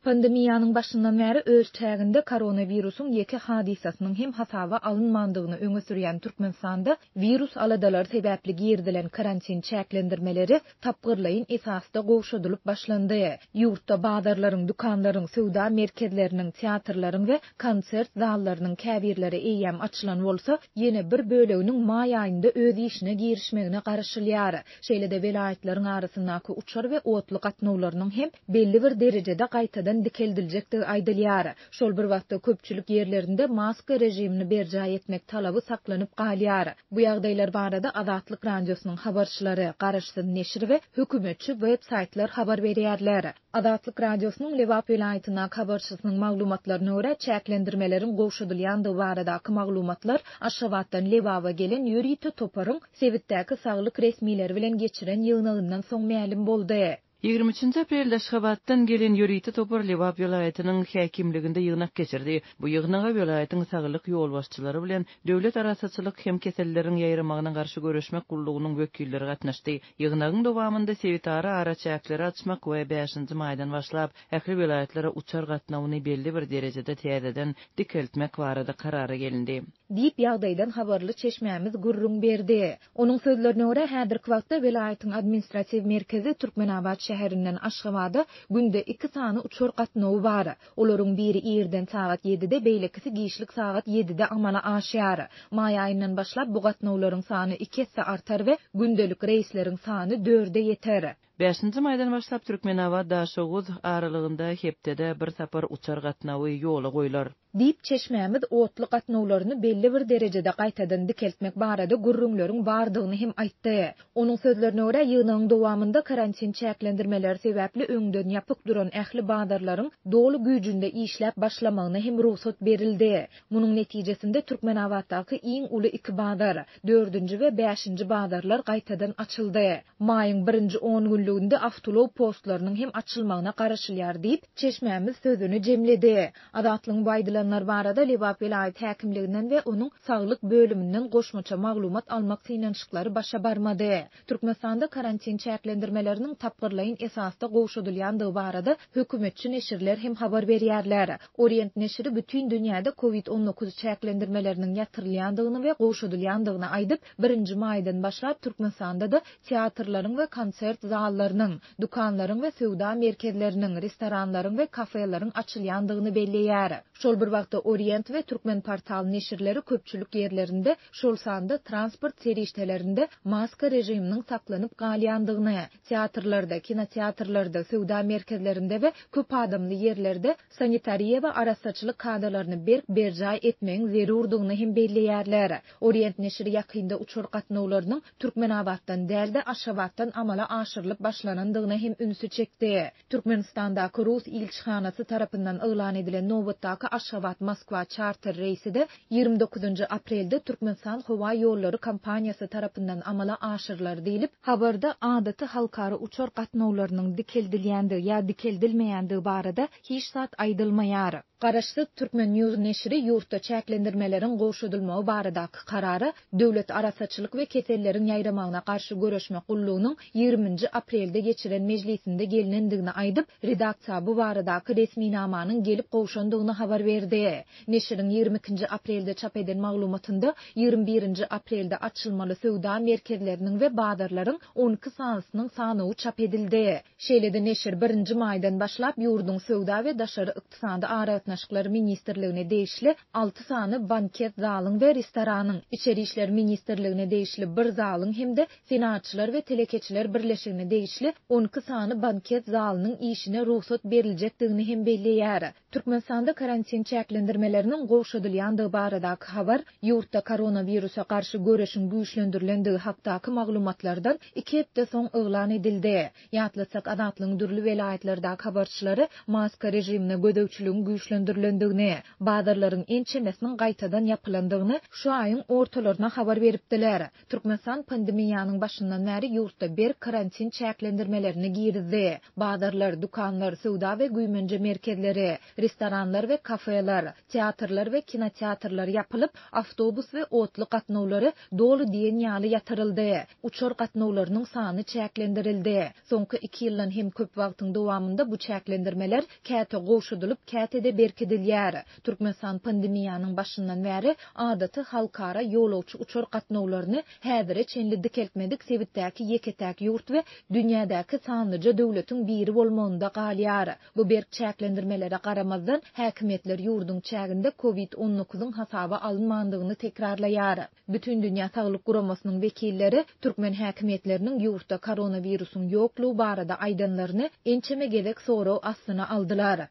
Pandemiýanyň başyndan bäri öz çäginde koronawirusyň ýeke hadysasynyň hem hasaba alynmandygyny öňe sürýän Türkmenistanda wirus aladalary sebäpli girizilen karantin çäklendirmeleri tapgyrlaýyn esasda gowşadylyp başlandy. Ýurtda bazarlaryň, dükanlaryň, söwda merkezleriniň, teatrlaryň we konsert zallarynyň käbirleri eýýäm açylan bolsa, ýene bir böleginiň maý aýynda öz işine girişmegine garaşylýar. Şeýle-de welaýatlaryň arasyndaky uçar we otly gatnawlarynyň hem belli bir derejede gaýtadan dikeldiljekdigi aýdylýar. Şol bir wagtda, köpçülik ýerlerinde maska režimini berjaý etmek talaby saklanyp galýar. Bu ýagdaýlar barada Azatlyk Radiosynyň habarçylary, garaşsyz neşir we hökümetçi web-saýtlar habar berýärler. Azatlyk Radiosynyň Lebap welaýatyndaky habarçysynyň maglumatlaryna görä, çäklendirmeleriň gowşadylýandygy baradaky maglumatlar Aşgabatdan Lebaba gelen ýörite toparyň sebitdäki saglyk resmileri bilen geçiren ýygnagyndan soň mälim boldy. 23-nji aprelde Aşgabatdan gelen ýörite topar Lebap welaýatynyň häkimliginde ýygnak geçirdi. Bu ýygnaga welaýatyň saglyk ýolbaşçylary bilen Döwlet arassaçylyk hem keselleriň ýaýramagyna garşy göreşmek gullugynyň wekilleri gatnaşdy. Ýygnagyň dowamynda sebitara araçäkleri açmak we bäşinji maýdan başlap, ähli welaýatlara uçar gatnawyny belli bir derejede täzeden dikeltmek barada karara gelindi. Diýip, ýagdaýdan habarly çeşmämiz gürrüň berdi. Onuň sözlerine görä, häzirki wagtda welaýatyň administratiw merkezi Türkmenabat şäherinden Aşgabada günde iki sany uçar gatnawy bar. Olaryň biri irden sagat ýedide, beýlekisi giçlik sagat ýedide amala aşýar. Maý aýyndan başlap bu gatnawlaryň sany iki esse artar we gündelik reýsleriň sany dörde ýeter. Bäşinji maýdan başlap Türkmenabat-Daşoguz aralygynda hepdede bir sapar uçar gatnawy ýola goýlar. Diýip, çeşmämiz otly gatnawlaryny belli bir derejede gaýtadan dikeltmek barada gürrüňleriň bardygyny hem aýtdy. Onuň sözlerine görä, ýygnagyň dowamynda karantin çäklendirmeleri sebäpli öňden ýapyk duran ähli bazarlaryň doly güýjünde işläp başlamagyna hem rugsat berildi. Munuň netijesinde Türkmenabatdaky iň uly iki bazar, dördünji we bäşinji bazarlar gaýtadan açyldy. Maýyň birinji on günlüginde awtoulag postlarynyň hem açylmagyna garaşylýar diýip, çeşmämiz sözüni jemledi. Azatlygyň bu aýdylanlar barada Lebap welaýat häkimliginden we onuň saglyk bölüminden goşmaça maglumat almak synanyşyklary başa barmady. Türkmenistanda karantin çäklendirmeleriniň tapgyrlaýyn esasda gowşadylýandygy barada hökümetçi neşirler hem habar berýärler. Orient neşiri bütin dünýäde Covid 19 çäklendirmeleriniň ýatyrylýandygyny we gowşadylýandygyny aýdyp, Birinji maýdan başlap Türkmenistanda-da teatrlaryň we konsert zallarynyň, dükanlaryň we söwda merkezleriniň, restoranlaryň we kafeleriň açylýandygyny belleýär. Şol bir wagtda Orient we Türkmenportal neşirleri köpçülik ýerlerinde, şol sanda transport serişdelerinde maska režiminiň saklanyp galýandygyny, teatrlarda, kinoteatrlarda, söwda merkezlerinde we köp adamly ýerlerde sanitariýa we arassaçylyk kadalaryny berk berjaý etmegiň zerurdygyny hem belleýärler. Orient neşiri ýakynda uçar gatnawlarynyň Türkmenabatdan däl-de, Aşgabatdan amala aşyrylyp başlanandygyna hem ünsi çekdi. Türkmenistandaky rus ilçihanasy tarapyndan yglan edilen nobatdaky Aşgabat-Moskwa çarter reýsi-de 29 aprelde Türkmenistan howa ýollary kompaniýasy tarapyndan amala aşyrylar diýlip, habarda adaty halkara uçar gatnawlarynyň dikeldilýändigi ýa dikeldilmeýändigi barada hiç zat aýdylmaýar. Garaşsyz Turkmen. News neşiri ýurtda çäklendirmeleriň gowşadylmagy baradaky karara Döwlet arassaçylyk we keselleriň ýaýramagyna garşy göreşmek gullugynyň ýigriminji aprelde geçiren mejlisinde gelnendigini aýdyp, redaksiýa bu baradaky resminamanyň gelip gowşandygyny habar berdi. Neşiriň ýigrimi ikinji aprelde çap eden maglumatynda ýigrimi birinji aprelde açylmaly söwda merkezleriniň we bazarlaryň on iki sanysynyň sanawy çap edildi. Şeýle-de neşir birinji maýdan başlap ýurduň Söwda we daşary ykdysady aragatnaşyklar ministrligine degişli alty sany banket zalyň we restoranyň, Içeri işler ministrligine degişli bir zalyň hem-de Senagatçylar we telekeçiler birleşigine degişli on iki sany banket zalynyň işine rugsat beriljekdigini hem belleýär. Türkmenistanda karantin çäklendirmeleriniň gowşadylýandygy baradaky habar ýurtda koronawirusa garşy göreşiň güýçlendirilendigi hakdaky maglumatlardan iki hepde soň yglan edildi. Ýatlatsak, Azatlygyň dürli welaýatlardaky habarçylary maska režimine gözegçiligiň güýçlendirilendigini, bazarlaryň ençemesiniň gaýtadan ýapylandygyny şu aýyň ortalaryna habar beripdiler. Türkmenistan pandemiýanyň başyndan bäri ýurtda berk karantin çäklendirmelerini girizdi. Bazarlar, dükanlar, söwda we güýmenje merkezleri, restoranlar we kafeler. kafeler, teatrlar we kinoteatrlar ýapylyp, awtobus we otly gatnawlary doly diýen ýaly ýatyryldy. Uçar gatnawlarynyň sany çäklendirildi. Soňky iki ýyldan hem köp wagtyň dowamynda bu çäklendirmeler käte gowşadylyp, käte-de berkidilýär. Türkmenistan pandemiýanyň başyndan bäri adaty halkara ýolagçy uçar gatnawlaryny häzire çenli dikeltmedik sebitdäki ýeke-täk ýurt we dünýädäki sanlyja döwletiň biri bolmagynda galýar. Bu berk çäklendirmelere garamazdan, häkimiýetler ýurduň çäginde Covid 19 yň hasaba alynmandygyny tekrarlaýar. Bütindünýä Saglyk Guramasynyň wekilleri türkmen häkimiýetleriniň ýurtda koronawirusyň ýoklugy barada aýdanlaryny ençeme gezek sorag astyna aldylar.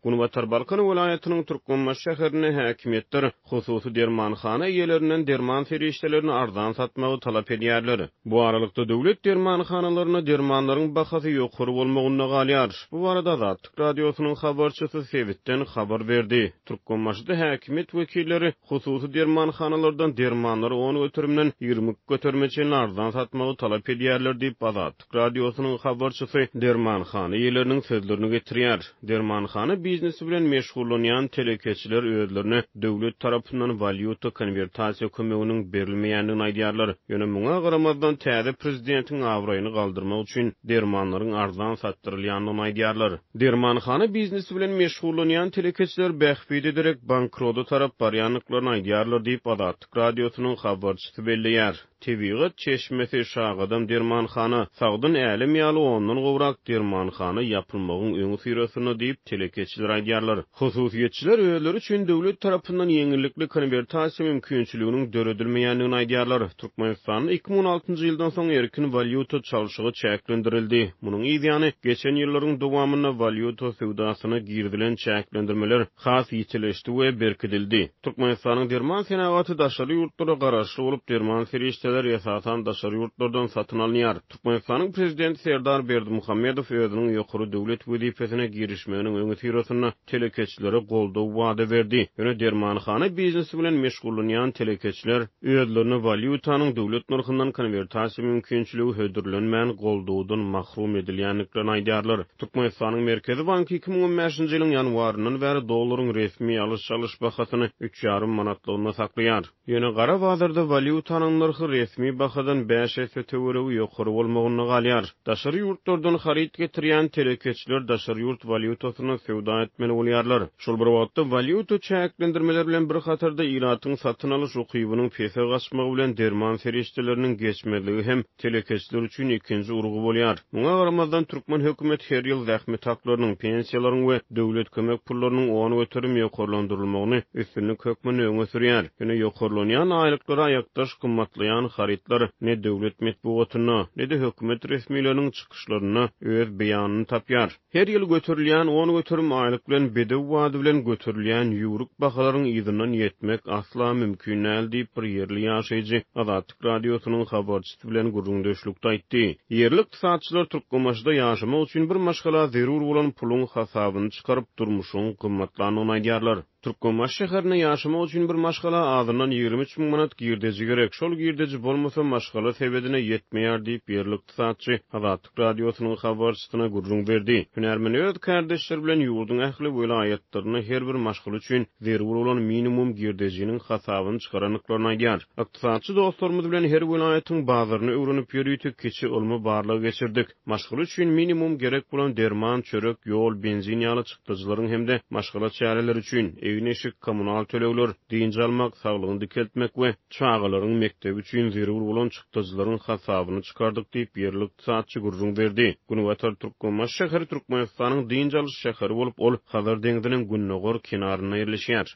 Günbatar Balkan welaýatynyň Türkmenbaşy şäherinde häkimiýetler hususy dermanhana eýelerinden derman serişdelerini arzan satmagy talap edýärler. Bu aralykda, döwlet dermanhanalarynda dermanlaryň bahasy ýokary bolmagynda galýar. Bu barada Azatlyk Radiosynyň habarçysy sebitden habar berdi. Türkmenbaşyda häkimiýet wekilleri hususy dermanhanalardan dermanlary on göterimden 22 göterime çenli arzan satmagy talap edýärler diýip, Azatlyk Radiosynyň habarçysy dermanhana eýeleriniň sözlerini getirýär. Dermanhana biznesi bilen meşgullanýan telekeçiler özlerine döwlet tarapyndan walýuta konwertasiýa kömeginiň berilmeýändigini aýdýarlar. Ýöne muňa garamazdan, täze prezidentiň abraýyny galdyrmak üçin dermanlaryň arzan satdyrylýandygyny aýdýarlar. Dermanhana biznesi bilen meşgullanýan telekeçiler bähbide derek bankroda tarap barýandyklaryny aýdýarlar diýip, Azatlyk Radiosynyň habarçysy belleýär. Tebigat çeşmesi, Şagadam dermanhana, Sagdyn älem ýaly ondan gowrak dermanhana ýapylmagyň öňüsyrasynda diýip, telekeçiler aýdýarlar. Hususyýetçiler özleri üçin döwlet tarapyndan ýeňillikli konwertasiýa mümkinçiliginiň döredilmeýändigini aýdýarlar. Türkmenistanda 2016-njy ýyldan soň erkin walýuta çalşygy çäklendirildi. Munuň yzýany, geçen ýyllaryň dowamynda walýuta söwdasyna girizilen çäklendirmeler has ýitileşdi we berkidildi. Türkmenistanyň derman senagaty daşary ýurtlara garaşly bolup, derman serişdeleri esasan daşary ýurtlardan satyn alynýar. Türkmenistanyň Prezidenti Serdar Berdimuhamedow özüniň ýokary döwlet wezipesine girişmeginiň öňüsyrasynda telekeçilere goldaw wada berdi. Ýöne dermanhana biznesi bilen meşgullanýan telekeçiler özlerine walýutanyň döwlet nyrhyndan konwertasiýa mümkinçiligi hödürlenmän goldawdan mahrum edilýändiklerini aýdýarlar. Türkmenistanyň Merkezi banky 2015-nji ýylyň ýanwaryndan bäri dollaryň resmi alyş-çalyş bahasyny üç ýarym manatlygynda saklaýar. Ýöne gara bazarda walýutanyň nyrhy resmi bahadan bäş esse töweregi ýokary bolmagynda galýar. Daşary ýurtlardan haryt getirýän telekeçiler daşary ýurt walýutasynda söwda etmeli bolýarlar. Şol bir wagtda, walýuta çäklendirmeleri bilen bir hatarda ilatyň satyn alyş ukybynyň pese gaçmagy bilen derman serişdeleriniň geçmezligi hem telekeçiler üçin ikinji urgy bolýar. Muňa garamazdan, türkmen hökümeti her ýyl zähmet haklarynyň, pensiýalaryň we döwlet kömek pullarynyň 10% ýokarlandyrylmagyny üstünlik hökmünde öňe sürýär. Ýöne ýokarlanýan aýlyklara aýakdaş gymmatlaýan harytlar ne döwlet metbugatynda, ne-de hökümet resmileriniň çykyşlarynda öz beýanyny tapýar. Her ýyl göterilýän 10% aýlyk bilen bedew bady bilen göterilýän ýüwrük bahalaryň yzyndan ýetmek asla mümkin däl diýip, bir ýerli ýaşaýjy Azatlyk Radiosynyň habarçysy bilen gürrüňdeşlikde aýtdy. Ýerli ykdysatçylar Türkmenbaşyda ýaşamak üçin bir maşgala zerur bolan puluň hasabyny çykaryp, durmuşyň gymmatlandygyny aýdýarlar. Türkmenbaşy şäherinde ýaşamak üçin bir maşgala azyndan 23 müň manat girdeji gerek. Şol girdeji bolmasa, maşgala sebedine ýetmeýär diýip, ýerli ykdysatçy Azatlyk Radiosynyň habarçysyna gürrüň berdi. Hünärmen öz kärdeşleri bilen ýurduň ähli welaýatlarynda her bir maşgala üçin zerur bolan minimum girdejiniň hasabyny çykarandyklaryny aýdýar. Ykdysatçy dostlarymyz bilen her welaýatyň bazaryny öwrenip, ýörite kiçi ylmy barlag geçirdik. Maşgala üçin minimum gerek bolan derman, çörek, ýol, benzin ýaly çykdajylaryň hem-de maşgala çäreleri üçin, egin-eşik, kommunal tölegler, dynç almak, saglygyny dikeltmek we çagalaryň mekdebi üçin zerur bolan çykdajylaryň hasabyny çykardyk diýip, ýerli ykdysatçy gürrüň berdi. Günbatar Türkmenbaşy şäheri Türkmenistanyň dynç alyş şäheri bolup, ol Hazar deňziniň gündogar kenarynda ýerleşýär.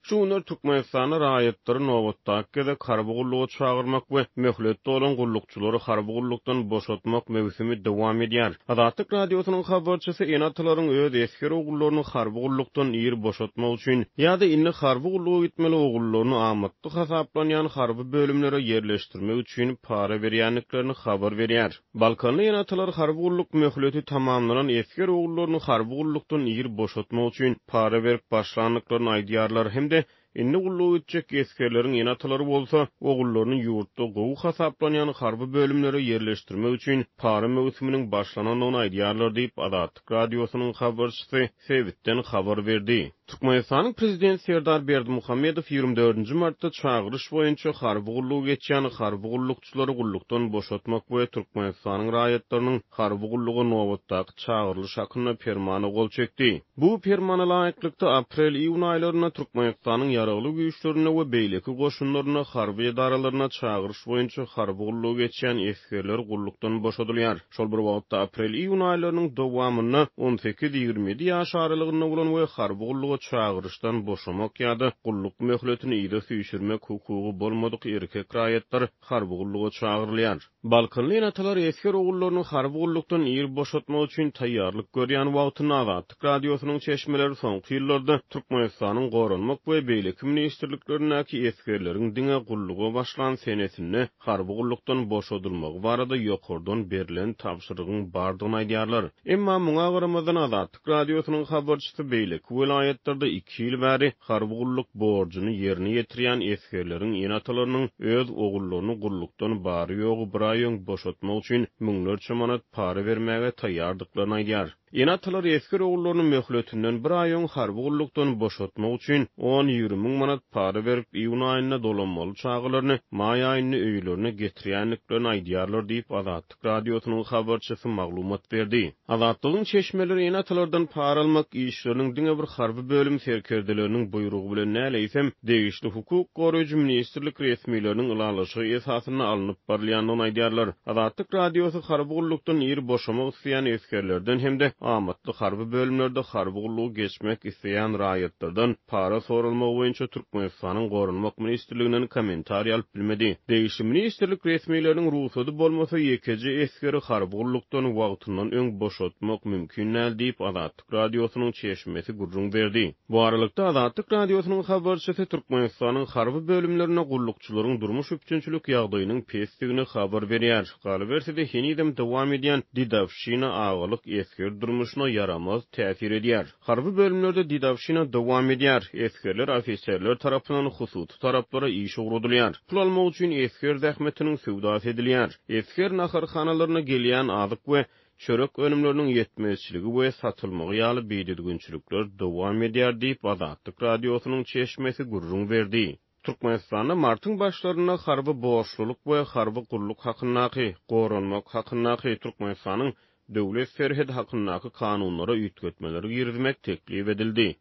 Şu günler Türkmenistanda raýatlary nobatdaky gezek harby gulluga çagyrmak we möhlet dolan gullukçylary harby gullukdan boşatmak möwsümi dowam edýär. Azatlyk Radiosynyň habarçysy ene-atalaryň öz esger ogullaryny harby gullukdan ir boşatmak üçin ýa-da indi harby gulluga gitmeli ogullaryny amatly hasaplanýan harby bölümlere ýerleşdirmek üçin para berýändiklerini habar berýär. Balkanly ene-atalar harby gulluk möhleti tamamlanan esger ogullaryny harby gullukdan ir boşatmak üçin para berip başlandyklaryny aýdýarlar hem-de. Indi gulluga gitjek esgerleriň ene-atalary bolsa, ogullaryny ýurtda gowy hasaplanýan harby bölümlere ýerleşdirmek üçin para möwsüminiň başlanandygyny aýdýarlar diýip, Azatlyk Radiosynyň habarçysy sebitden habar berdi. Türkmenistanyň prezidenti Serdar Berdimuhamedow 24 nji martda çagyryş boýunça harby gullugy geçýän harby gullukçylary gullukdan boşatmak we Türkmenistanyň raýatlarynyň harby gulluga nobatdaky çagyrylyş hakynda permana gol çekdi. Bu permana laýyklykda, aprel-iýun aýlarynda Türkmenistanyň Ýaragly Güýçlerinde we beýleki goşunlarynda harby edaralarynda çagyryş boýunça harby gullugy geçýän esgerler gullukdan boşadylýar. Şol bir wagtda, aprel-iýun aýlarynyň dowamynda on sekiz- 27 ýaş aralygynda bolan we harby gulluga çagyryşdan boşamak ýa-da gulluk möhletini yza süýşürmek hukugy bolmadyk erkek raýatlar harby gulluga çagyrylýar. Balkanly ene-atalar esger ogullaryny harby gullukdan ir boşatmak üçin taýýarlyk görýän wagtynda Azatlyk Radiosynyň çeşmeleri soňky ýyllarda Türkmenistanyň Goranmak we beýleki ministrliklerindäki esgerleriň diňe gulluga başlan senesinde harby gullukdan boşadylmagy barada ýokardan berlen tabşyrygyň bardygyny aýdýarlar. Emma muňa garamazdan Azatlyk Radiosynyň habarçysy beýleki welaýatlarda iki ýyl bäri harby gulluk borjuny ýerine ýetirýän esgerleriň ene-atalarynyň öz ogullaryny gullukdan bary-ýogy bir aý öň boşatmak üçin müňlerçe manat para bermäge taýýardyklaryny aýdýar. Ene-atalar esger ogullaryny möhletinden bir aý öň harby gullukdan boşatmak üçin on-ýigrimi müň manat para berip, iýun aýynda dolanmaly çagalaryny maý aýynda öýlerine getirýändiklerini aýdýarlar diýip, Azatlyk Radiosynyň habarçysy maglumat berdi. Azatlygyň çeşmeleri ene-atalardan para almak işleriniň diňe bir harby bölüm serkerdeleriniň buýrugy bilen däl, eýsem, degişli hukuk goraýjy ministrlik resmileriniň ylalaşygy esasynda alnyp barylýandygyny aýdýarlar. Azatlyk Radiosy harby gullukdan ir boşamak isleýän esgerlerden hem-de amatly harby bölümlerde harby gullugy geçmek isleýän raýatlardan para soralmagy boýunça Türkmenistanyň Goranmak ministrliginden kommentariý alyp bilmedi. Degişli ministrlik resmileriniň rugsady bolmasa, ýekeje esgeri harby gullukdan wagtyndan öň boşatmak mümkin däl diýip, Azatlyk Radiosynyň çeşmesi gürrüň berdi. Bu aralykda, Azatlyk Radiosynyň habarçysy Türkmenistanyň harby bölümlerinde gullukçylaryň durmuş üpjünçilik ýagdaýynyň pesdigini habar berýär. Galyberse-de, henizem dowam edýän dedowşina agalyk esger durmuşyna ýaramaz täsir edýär. Harby bölümlerde dedowşina dowam edýär, esgerler ofiserler tarapyndan hususy taraplara işe ugradylýar. Pul almak üçin esger zähmetiniň söwdasy edilýär. Esger naharhanalaryna gelýän azyk we çörek önümleriniň ýetmezçiligi we satylmagy ýaly bidüzgünçilikler dowam edýär diýip, Azatlyk Radiosynyň çeşmesi gürrüň berdi. Türkmenistanda martyň başlarynda harby borçlulyk we harby gulluk hakyndaky, Goranmak hakyndaky, Türkmenistanyň Döwlet serhedi hakyndaky kanunlara üýtgetmeler girizmek teklip edildi.